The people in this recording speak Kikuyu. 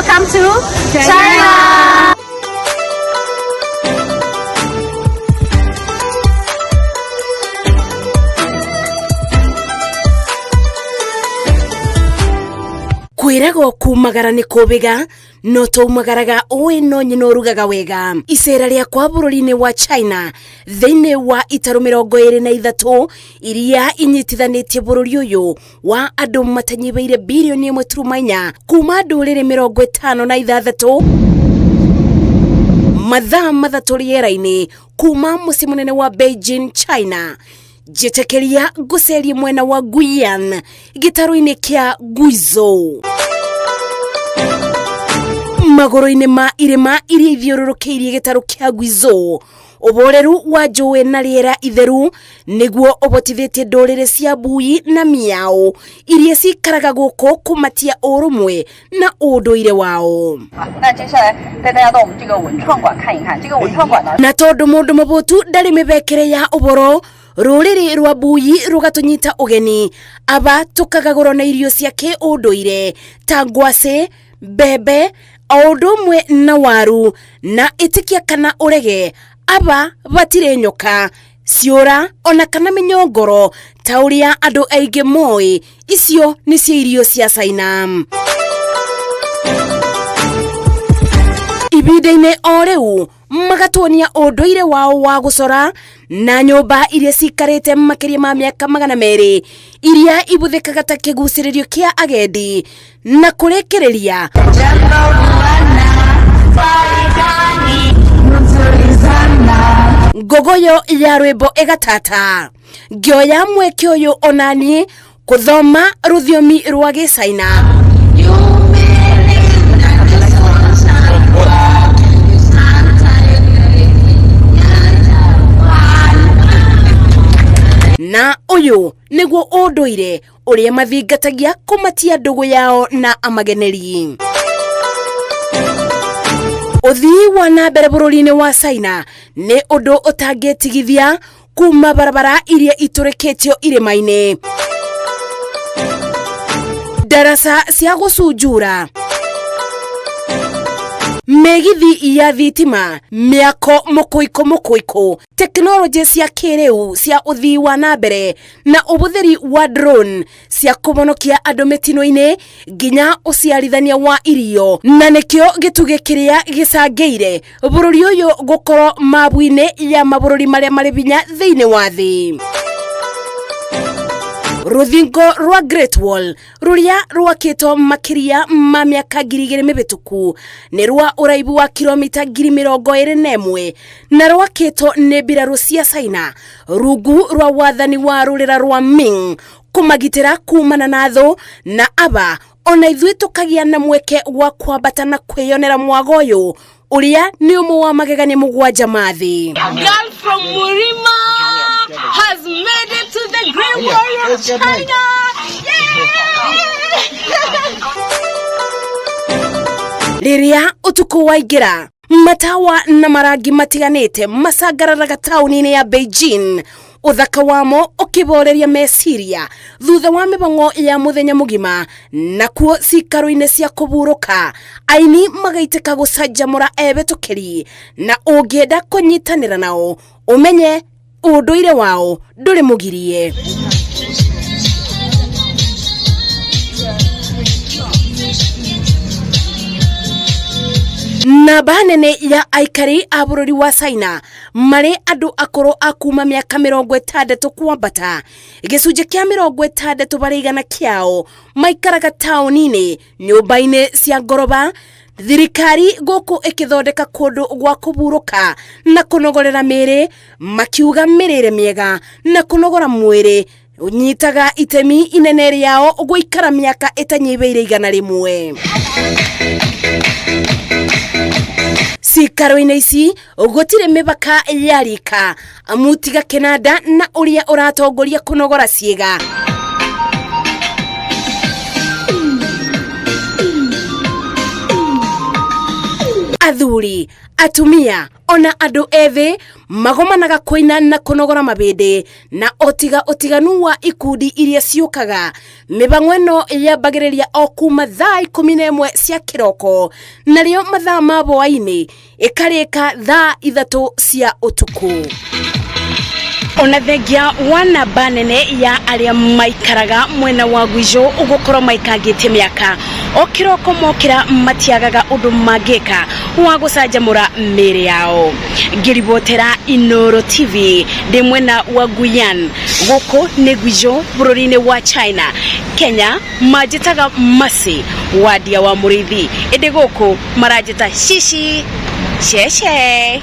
Welcome to China. Kwĩragwo kumagara nĩ kũbĩga no tũumagaraga ũĩ no nyina ũrugaga wega. Icera rĩakwa bũrũri-inĩ wa China thĩinĩ wa itarũ 23 iria inyitithanĩtie bũrũri ũyũ wa andũ matanyihĩire birioni 1.4 kuma ndũrĩrĩ 56 mathaa 3 rĩera-inĩ kuma mũciĩ mũnene wa Beijing, China. Njĩtĩkĩria ngũcerie mwena wa Guiyan gĩtarũ-inĩ kĩa Guizhou, magũrũ-inĩ ma irĩma iria ithiũrũrũkĩirie gĩtarũ kĩa Guizhou. Ũboreru wa njũĩ na rĩera itheru nĩguo ũbotithĩtie ndũrĩrĩ cia Bui na Miao iria cikaraga gũkũ kũmatia ũrũmwe na ũndũire wao. 那接下来带大家到我们这个文创馆看一看。这个文创馆呢， Na tondũ mũndũ mũbũtu ndarĩ mĩbekere ya ũboro, rũrĩrĩ rwa Bui rũgatũnyita ũgeni aba tũkagagũrwo na irio cia kĩũndũire ta ngwacĩ, mbembe o ũndũ ũmwe na waru, na ĩtĩkia kana ũrege aba batirĩ nyoka ciũra ona kana mĩnyongoro ta ũrĩa andũ aingĩ moĩ. Icio nĩcio irio cia China. Ibinda-inĩ o rĩu magatuonia ũndũire wao wa gũcora na nyũmba iria cikarĩte makĩria ma mĩaka 200 iria ibuthĩkaga ta kĩgucĩrĩrio kĩa agendi. Na kũrĩkĩrĩria, ngogoyo ya rwĩmbo ĩgatata ngĩoya mweke ũyũ onaniĩ kũthoma rũthiomi rwa gĩcaina. Na ũyũ nĩguo ũndũire ũrĩa mathingatagia kũmatia ndũgũ yao na amageneri. Ũthii wa na mbere bũrũri-inĩ wa China nĩ ũndũ ũtangĩtigithia kuma barabara iria itũrĩkĩtio irĩma-inĩ, ndaraca cia gũcunjura, mĩgithi ya thitima, mĩako mũkũikũ mũkũikũ, tekinoronjĩ cia kĩrĩu cia ũthii wa na mbere na ũbũthĩri wa drone cia kũhonokia andũ mĩtino-inĩ nginya ũciarithania wa irio, na nĩkĩo gĩtugĩ kĩrĩa gĩcangĩire bũrũri ũyũ gũkorwo mabu-inĩ ya mabũrũri marĩa marĩ hinya thĩinĩ wa thĩ. Rũthingo rwa Great Wall rũrĩa rwakĩtwo makĩria ma mĩaka 2000 mĩhĩtũku nĩ rwa ũraibu wa kilomita 21,000 na rwakĩtwo nĩ mbirarũ cia China rungu rwa wathani wa rũrĩra rwa Ming kũmagitĩra kumana na thũ, na aba ona ithuĩ tũkagĩa na mweke wa kwambata na kwĩyonera mwago ũyũ ũrĩa nĩ ũmwe wa magegania 7 ma thĩ. Girl from Murima has made it to the Great Wall of China. Rĩrĩa ũtukũ waingĩra, matawa na marangi matiganĩte macangararaga taũni-inĩ ya Beijing, ũthaka wamo ũkĩboreria meciria thutha wa mĩhang'o ya mũthenya mũgima. Nakuo cikaro-inĩ cia kũburũka aini magaitĩka gũcanjamũra ebetũkĩri, na ũngĩenda kũnyitanĩra nao ũmenye ũndũire wao ndũrĩ mũgirie. Namba nene ya aikari a bũrũri wa China marĩ andũ akũrũ a kuma mĩaka 60 kwambata, gĩcunjĩ kĩa 60 harĩ igana kĩao maikaraga taũni-inĩ nyũmba-inĩ cia ngoroba. Thirikari gũkũ ĩkĩthondeka kũndũ gwa kũburũka na kũnogorera mĩĩrĩ, makiuga mĩrĩre mĩega na kũnogora mwĩrĩ ũnyitaga itemi inene rĩao gũikara mĩaka ĩtanyihĩire 100. Cikaro-inĩ ici gũtirĩ mĩbaka ya rika, amu tiga kĩnanda na ũrĩa ũratongoria kũnogora ciĩga. Athuri, atumia ona andũ ethĩ magomanaga kũina na kũnogora mabĩndĩ, na otiga ũtiganu wa ikundi iria ciũkaga. Mĩbango ĩno yambagĩrĩria o kuma thaa 11 cia kĩroko, narĩo mathaa ma hwaĩ-inĩ ĩkarĩka thaa 3 cia ũtukũ. Ona thengia wa namba nene ya arĩa maikaraga mwena wa Guizhou ũgũkorwo maikangĩtie mĩaka, o kĩroko mokĩra matiagaga ũndũ mangĩka wa gũcanjamũra mĩĩrĩ yao. Ngĩribotera Inooro TV ndĩ mwena wa Guiyan, gũkũ nĩ Guizhou bũrũri-inĩ wa China. Kenya manjĩtaga Mercy Wandia wa Mũrĩithi, ĩndĩ gũkũ maranjĩta Shishi Sheshe.